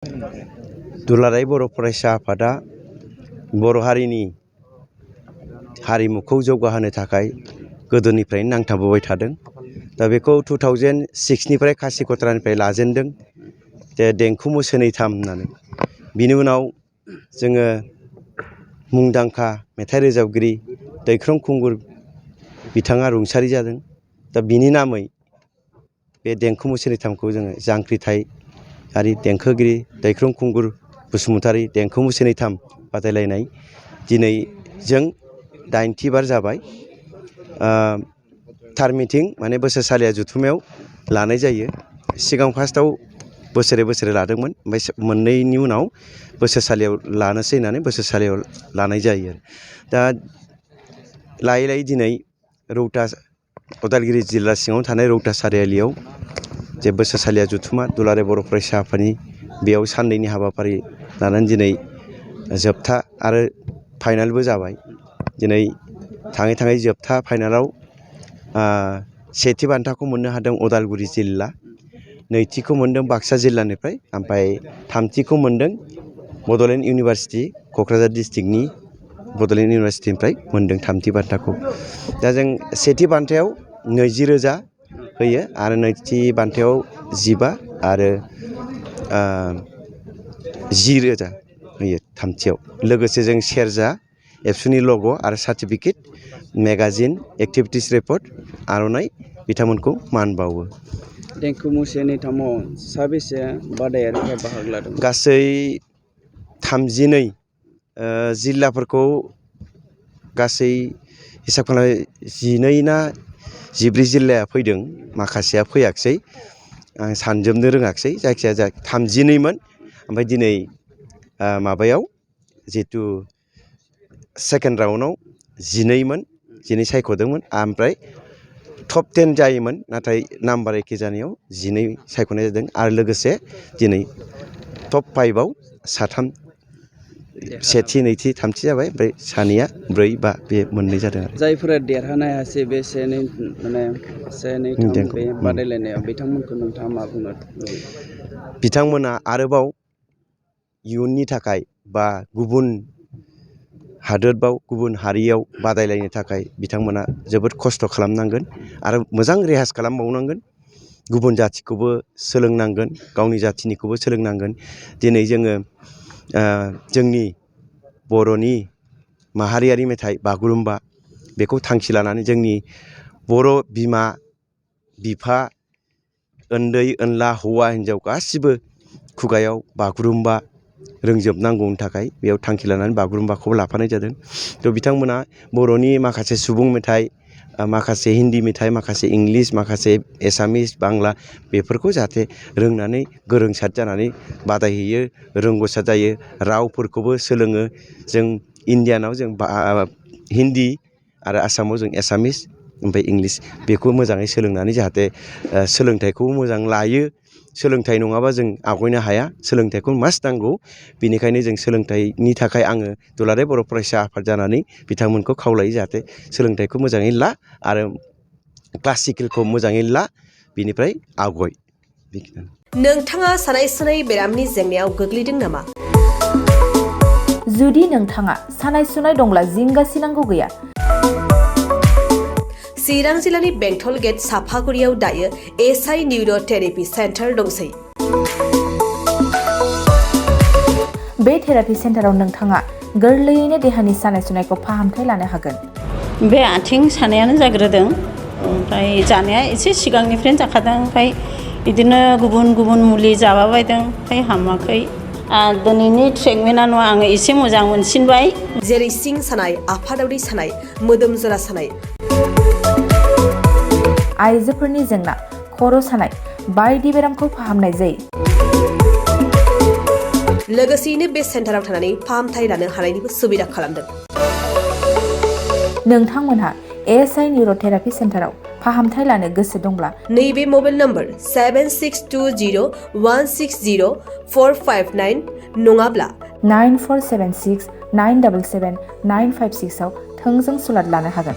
दुलाराय बर' फरायसा आफादा बर' हारिनि हारिमुखौ जौगाहोनो थाखाय गोदोनिफ्रायनो नांथाबबोबाय थादों। दा बेखौ 2006 निफ्राय खासिक'त्रानिफ्राय लाजेनदों जे देंखो मोसानैथाम होननानै। बिनि उनाव जोङो मुंदांखा मेथाइ रोजाबगिरि दैख्रं खुंगुर बिथाङा रुंसारि जादों। दा बिनि नामै बे देंखो मोसानैथामखौ जोङो जांख्रिथायारि देंखोगिरि दैख्रं खुंगुर बसुमतारी देंखो मोसानैथाम बादायलायनाय दिनै जों 8थि बार जाबाय। थार मिटिं माने बोसोरसालिया जथुमायाव लानाय जायो। सिगां फार्स्टआव बोसोरे लादोंमोन, ओमफ्राय मोननैनि उनाव बोसोरसालियाव लानोसै होननानै बोसोरसालियाव लानाय जायो। दा लायै दिनै रौता उदालगुरि जिल्ला सिङाव थानाय रौता सारिआलियाव जे बोसोरसालिया जथुमा दुलाराय बर' फरायसा आफादनि बेयाव साननैनि हाबाफारि लानानै दिनै जोबथा आरो फाइनालबो जाबाय। दिनै थाङै जोबथा फाइनालाव सेथि बान्थाखौ मोननो हादों उदालगुरि जिल्ला, नैथिखौ मोनदों बाक्सा जिल्लानिफ्राय, ओमफ्राय थामथिखौ मोनदों बड'लेण्ड इउनिभारसिटि क'क्राझार डिस्ट्रिक्टनि बड'लेण्ड इउनिभारसिटिनिफ्राय मोनदों थामथि बान्थाखौ। दा जों सेथि बान्थायाव 20,000 होयो आरो नैथि बान्थायाव 15 आरो 10,000 होयो थामथियाव। लोगोसे जों सेरजा, एबसुनि लग' आरो सार्टिफिकेट, मेगाजिन, एक्टिभिटिस रिपर्ट, आर'नाइ बिथांमोनखौ मान बावो। देंखो मोसानैथामाव साबेसे बादायारिफ्रा बाहागो लादों? गासै 32 जिल्लाफोरखौ गासै हिसाब खालामनाय 12 ना 14 जिल्लाया फैदों, माखासेया फैयाखिसै, आं सानजोबनो रोङाखिसै, जायखिजाया 32मोन। ओमफ्राय दिनै माबायाव जितु सेकेन्ड राउन्डआव 12मोन, 12 सायख'दोंमोन, ओमफ्राय टप 10 जायोमोन, नाथाय नाम्बार एखे जानायाव 12 सायख'नाय जादों। आरो लोगोसे दिनै टप 5आव 3 सेथि नैथि थामथि जाबाय, ओमफ्राय सानैया 4 5 बे मोननै जादों आरो। जायफोरा देरहानो हायासै बे से नै बे बादायलायनायाव बिथांमोनखौ नोंथाङा मा बुंनो लुबैयो? बिथांमोना आरोबाव इयुननि थाखाय बा गुबुन हादोरबाव गुबुन हारियाव बादायलायनो थाखाय बिथांमोना जोबोद खस्थ' खालामनांगोन आरो मोजां रेहास खालामबावनांगोन। गुबुन जाथिखौबो सोलोंनांगोन, गावनि जाथिनिखौबो सोलोंनांगोन। दिनै जोङो जोंनि बर'नि माहारियारि मेथाइ बागुरुम्बा बेखौ थांखि लानानै जोंनि बर' बिमा बिफा, उन्दै उनला, हौवा हिन्जाव गासिबो खुगायाव बागुरुम्बा रोंजोबनांगौनि थाखाय बेयाव थांखि लानानै बागुरुम्बाखौ लाफानाय जादों। थ' बिथांमोना बर'नि माखासे सुबुं मेथाइ, माखासे हिन्दी मेथाइ, माखासे इंलिस, माखासे एसामिस, बांला बेफोरखौ जाहाथे रोंनानै गोरोंसार जानानै बादायहैयो, रोंगौसार जायो, रावफोरखौबो सोलोङो। जों इण्डियानाव जों हिन्दी आरो आसामाव जों एसामिस ओमफ्राय इंलिस बेखौ मोजाङै सोलोंनानै जाहाथे सोलोंथाइखौबो मोजां लायो। सोलोंथाइ नङाबा जों आवगायनो हाया, सोलोंथाइखौ मास्ट नांगौ। बेनिखायनो जों सोलोंथाइनि थाखाय आङो दुलाराय बर' फरायसा आफाद जानानै बिथांमोनखौ खावलायो जाहाथे सोलोंथाइखौ मोजाङै ला आरो क्लासिकेलखौ मोजाङै ला, बिनिफ्राय आवगाय। नोंथाङा सानाय सुनाय बेरामनि जेंनायाव गोग्लैदों नामा? जुदि नोंथाङा सानाय सुनाय दंब्ला जिंगासिनांगौ गैया। चिरां जिल्लानि बेंटल गेट साफागुरियाव दायो SI निउर' थेरापि सेन्टार दंसै। बे थेरापि सेन्टाराव नोंथाङा गोरलैयैनो देहानि सानाय सुनायखौ फाहामथाय लानो हागोन। बे आथिं सानायानो जाग्रोदों, ओमफ्राय जानाया एसे सिगांनिफ्रायनो जाखादों, ओमफ्राय बिदिनो गुबुन मुलि जाबायदों, ओमफ्राय हामाखै। दिनैनि ट्रिटमेन्टआ नङा, आङो एसे मोजां मोनसिनबाय। जेरै सिं सानाय, आफादावरि सानाय, मोदोम जरा सानाय, आइजोफोरनि जेंना, खर' सानाय बायदि बेरामखौ फाहामनाय जायो। लोगोसेयैनो बे सेन्टाराव थानानै फाहामथाय लानो हानायनिबो सुबिदा खालामदों। नोंथांमोनहा SI निउर' थेरापि सेन्टाराव फाहामथाय लानो गोसो दंब्ला नैबे मबाइल नम्बर 7620160459 नङाब्ला 9476977956 आव थोंजों सुलाद लानो हागोन।